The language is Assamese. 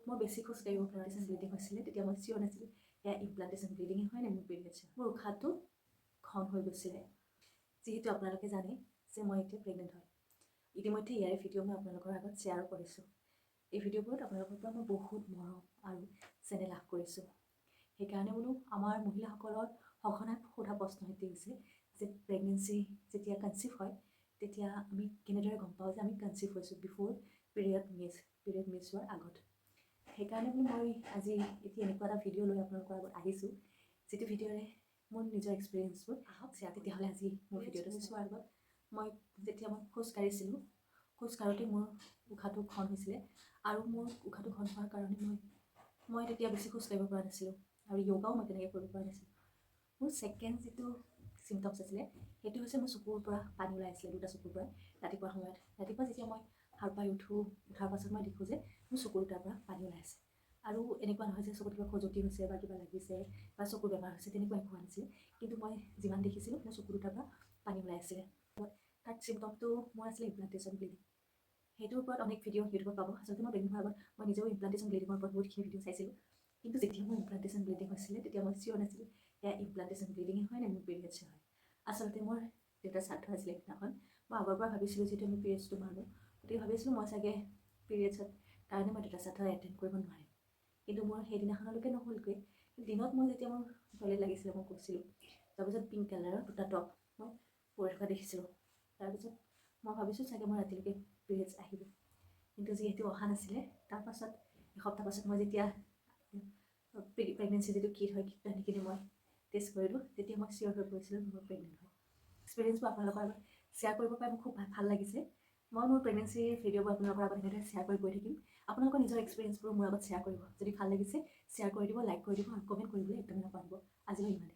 মই বেছি খোজ কাঢ়িব পৰা ব্লিডিং হৈছিলে, তেতিয়া মই চিয়'ৰ নাছিলোঁ এয়া ইমপ্লান্টেশ্যন ব্লিডিঙে হয় নে মোৰ পিৰিয়ডছ। মোৰ উশাহটো ঘন হৈ গৈছিলে। যিহেতু আপোনালোকে জানে যে মই এতিয়া প্ৰেগনেণ্ট হয়, ইতিমধ্যে ইয়াৰে ভিডিঅ' মই আপোনালোকৰ আগত শ্বেয়াৰো কৰিছোঁ। এই ভিডিঅ'বোৰত আপোনালোকৰ পৰা মই বহুত মৰম আৰু চেনেহ লাভ কৰিছোঁ। সেইকাৰণে বোলো আমাৰ মহিলাসকলৰ সঘনাই সোধা প্ৰশ্ন এটি হৈছে যে প্ৰেগনেঞ্চি যেতিয়া কনচিভ হয়, তেতিয়া আমি কেনেদৰে গম পাওঁ যে আমি কনচিভ হৈছোঁ before period miss হোৱাৰ আগত। সেইকাৰণে বোলো মই আজি এতিয়া এনেকুৱা এটা ভিডিঅ' লৈ আপোনালোকৰ আগত আহিছোঁ, যিটো ভিডিঅ'ৰে মোৰ নিজৰ এক্সপিৰিয়েঞ্চবোৰ আহক শ্বেয়াৰ। তেতিয়াহ'লে আজি মোৰ ভিডিঅ'টো চোৱাৰ আগত মই যেতিয়া মই খোজ কাঢ়িছিলোঁ, খোজ কাঢ়োঁতে মোৰ উশাহটো ঘন হৈছিলে আৰু মোৰ উশাহটো ঘন হোৱাৰ কাৰণে মই তেতিয়া বেছি খোজ কাঢ়িব পৰা নাছিলোঁ আৰু য়োগাও মই তেনেকৈ কৰিব পৰা নাছিলোঁ। মোৰ ছেকেণ্ড যিটো চিমটমছ আছিলে, সেইটো হৈছে মোৰ চকুৰ পৰা পানী ওলাই আছিলে, দুটা চকুৰ পৰা। ৰাতিপুৱা সময়ত, ৰাতিপুৱা যেতিয়া মই সাৰ পাই উঠোঁ, উঠাৰ পাছত মই দেখোঁ যে মোৰ চকুৰ দুটাৰ পৰা পানী ওলাই আছে। আৰু এনেকুৱা নহয় যে চকুত কিবা খজুৱতি হৈছে বা কিবা লাগিছে বা চকুৰ বেমাৰ হৈছে, তেনেকুৱা একো হোৱা নাছিলে। কিন্তু মই যিমান দেখিছিলোঁ, মোৰ চকু দুটাৰ পৰা পানী ওলাই আছিলে। থাৰ্ড চিমটমটো মোৰ আছিলে ইমপ্লান্টেশ্যন ব্লিডিং। সেইটোৰ ওপৰত অনেক ভিডিঅ' ইউটিউবত পাব। আচলতে মই প্ৰেগনেণ্ট হোৱাৰ আগত মই নিজেও ইমপ্লান্টেশ্যন ব্লিডিঙৰ ওপৰত বহুতখিনি ভিডিঅ' চাইছিলোঁ। কিন্তু যেতিয়া মোৰ ইমপ্লান্টেশ্যন ব্লিডিং হৈছিলে, তেতিয়া মই চিয়'ৰ নাছিলোঁ এয়া ইমপ্লান্টেশ্যন ব্লিডিঙে হয় নে মোৰ পিৰিয়ডছে হয়। আচলতে মোৰ দেউতাৰ শ্ৰাদ্ধ আছিলে সেইদিনাখন। মই আগৰ পৰা ভাবিছিলোঁ, যিহেতু আমি পিৰিয়ডছটো মানো, গতিকে ভাবিছিলোঁ মই চাগে পিৰিয়ডছত কাৰণে মই দেউতাৰ শ্ৰাদ্ধ এটেণ্ড কৰিব নোৱাৰিম। কিন্তু মোৰ সেইদিনাখনলৈকে নহ'লগৈ। দিনত মই যেতিয়া মোৰ টয়লেট লাগিছিলে, মই গৈছিলোঁ। তাৰপিছত পিংক কালাৰৰ দুটা ড্ৰপ মই পৰি থকা দেখিছিলোঁ। তাৰপিছত মই ভাবিছোঁ চাগে মই ৰাতিলৈকে পিৰিয়ডছ আহিব। কিন্তু যিহেতু অহা নাছিলে, তাৰপাছত এসপ্তাহ পাছত মই যেতিয়া প্ৰেগনেঞ্চি যিটো কিট হয়, কিটটো আনি কিনে মই টেষ্ট কৰিলোঁ, তেতিয়া মই চিয়'ৰ হৈ পৰিছিলোঁ মই প্ৰেগনেণ্ট হয়। এক্সপিৰিয়েঞ্চবোৰ আপোনালোকৰ আগত শ্বেয়াৰ কৰিব পাই মোক খুব ভাল লাগিছে। মই মোৰ প্ৰেগনেঞ্চিৰ ভিডিঅ'বোৰ আপোনালোকৰ আগত এনেদৰে শ্বেয়াৰ কৰি গৈ থাকিম। আপোনালোকৰ নিজৰ এক্সপিৰিয়েঞ্চবোৰ মোৰ আগত শ্বেয়াৰ কৰিব। যদি ভাল লাগিছে, শ্বেয়াৰ কৰি দিব, লাইক কৰি দিব আৰু কমেণ্ট কৰিবলৈ একদমেই নাপাহৰিব। আজিলৈ ইমানেই।